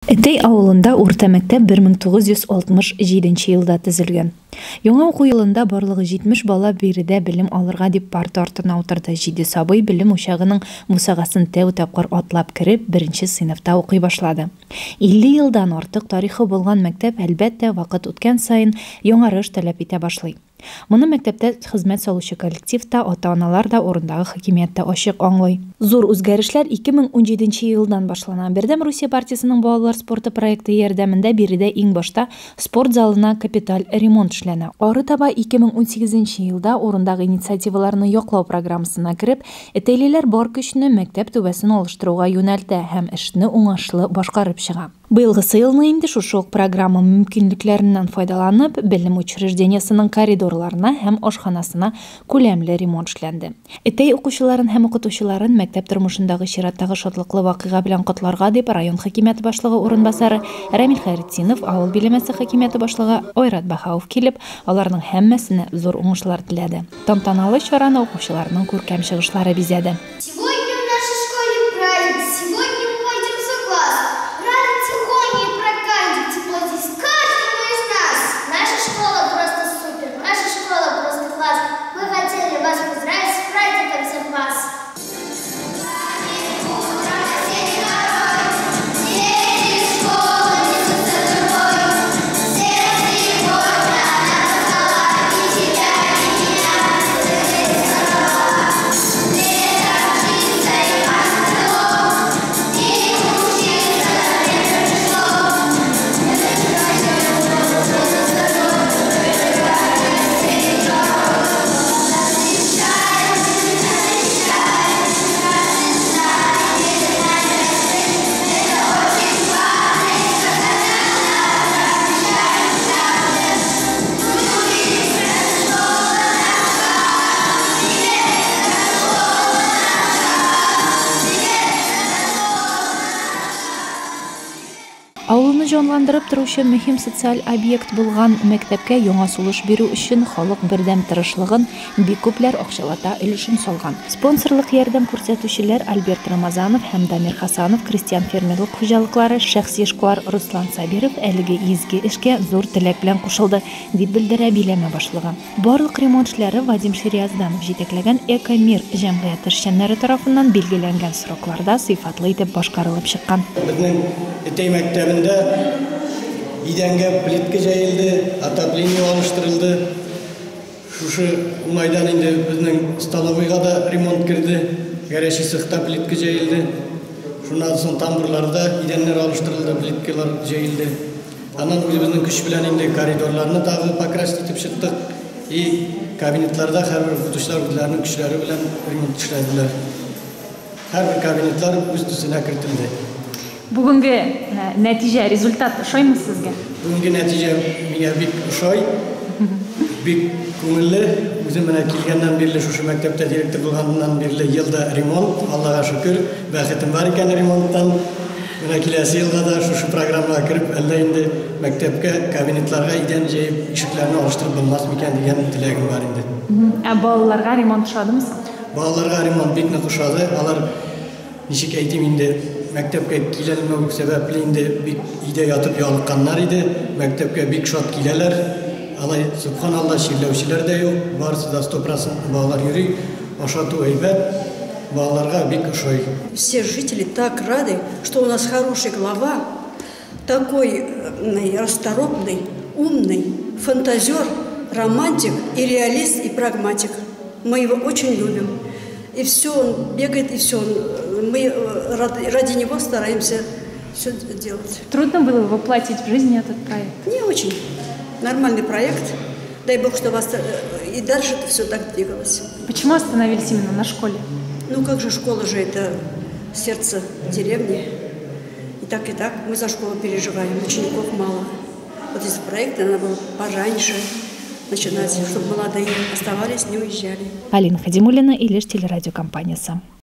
Әтәй авылында урта мәктәп 1967 елда төзелгән. Яңа уку елында барлыгы 70 бала биредә белем алырга дип парта артына утырды. Җиде сабый белем учагының бусагасын тәү тапкыр атлап кереп, беренче сыйныфта укый башлады. 50 елдан артык тарихы булган мәктәп, әлбәттә, вакыт үткән саен яңарыш таләп итә башлый. Моны мәктәптә хезмәт салучы коллектив та, ата-аналар да, урындагы хакимият тә ачык аңлый. Зур үзгәрешләр 2017 елдан башлана. Бердәм Русия партиясенең балалар спорты проекты ярдәмендә биредә иң башта спорт залына капиталь ремонт эшләнә. Ары таба 2018 елда урындагы инициативаларны яклау программасына кереп, әтәйлеләр бар көчне мәктәп түбәсен алыштыруга юнәлтә һәм эшне уңышлы башкарып чыга. Быелгысы елны инде шушы ук программа мөмкинлекләреннән файдаланып, белем учреждениесенең коридорларына һәм ашханасына күләмле ремонт эшләнде. Әтәй укучыларын һәм укытучыларын мәктәп тормышындагы чираттагы шатлыклы вакыйга белән котларга дип район хакимияте башлыгы урынбасары Рамил Хәйретдинов, авыл биләмәсе хакимияте башлыгы Айрат Баһауов килеп, аларның һәммәсенә зур уңышлар теләде. Тантаналы чараны укучыларның күркәм чыгышлары бизәде. Сегодня в нашей школе праздник, сегодня мы пойдем в класс. Рады тихоне и прокатик, тепло здесь каждому из нас. Наша школа просто супер, наша школа просто класс. Мы хотели вас поздравить с праздником всех вас. Авылны җанландырып торучы мөһим социаль объект булган мәктәпкә яңа сулыш бирү өчен халык бердәм тырышлыгын бик күпләр акчалата өлешен салган. Спонсорлык ярдәм күрсәтүчеләр Альберт Рамазанов һәм Дамир Хасанов, крестьян фермерлык хуҗалыклары, шәхси эшкуар Руслан Сабиров әлеге изге эшкә зур теләк белән кушылды, дип белдерә биләмә башлыгы. Барлык ремонт эшләре Вадим Шириазданов җитәкләгән Экомир җәмгыяте эшчәннәре тарафыннан билгеләнгән срокларда сыйфатлы итеп башкарылып чыккан. Безнең Әтәй мәктәбендә идәнгә плитка җәелде, отопление алыштырылды. Шушы уңайдан инде безнең столовыйга да ремонт керде, горячий цехта плитка җәелде. Шуннан соң тамбурларда идәннәр алыштырылды, плиткалар җәелде. Аннан үзебезнең көч белән инде коридорларны тагы покрасить итеп чыктык. И кабинетларда һәрбер укытучылар үзләренең көчләре белән ремонт эшләделәр. Һәрбер кабинетлар үз төсенә кертелде. Бүгенге нәтиҗә, результат ошаймы сезгә? Бүгенге нәтиҗә миңа бик ошай, бик күңелле. Үзем менә килгәннән бирле, шушы мәктәптә директор булганнан бирле елда ремонт, Аллага шөкер, бәхетем бар икән ремонттан. Менә киләсе елга да шушы программага кереп, әллә инде мәктәпкә, кабинетларга идән җәеп, ишекләрне алыштырып булмас микән дигән теләгем бар инде. Ә балаларга ремонт ошадымы соң? Балаларга ремонт бик нык ошады. Алар, ничек әйтим инде, мәктәпкә киләлмәү сәбәпле инде бик өйдә ятып ялыкканнар иде. Мәктәпкә бик шат киләләр. Алай, субханалла, чирләүчеләр дә юк. Барысы да 100% балалар йөри. Ашату әйбәт. Балаларга бик ошый. Все жители так рады, что у нас хороший глава, такой расторопный, умный, фантазер, романтик и реалист, и прагматик. Мы его очень любим. И все, он бегает, и все, мы ради него стараемся все делать. Трудно было воплотить в жизнь этот проект? Не очень. Нормальный проект. Дай Бог, что вас и дальше это все так двигалось. Почему остановились именно на школе? Ну как же, школа же это сердце деревни. И так мы за школу переживаем, учеников мало. Вот этот проект надо было пораньше начинать, чтобы молодые оставались, не уезжали. Алина Хадимуллина, Илеш телерадиокомпаниясы.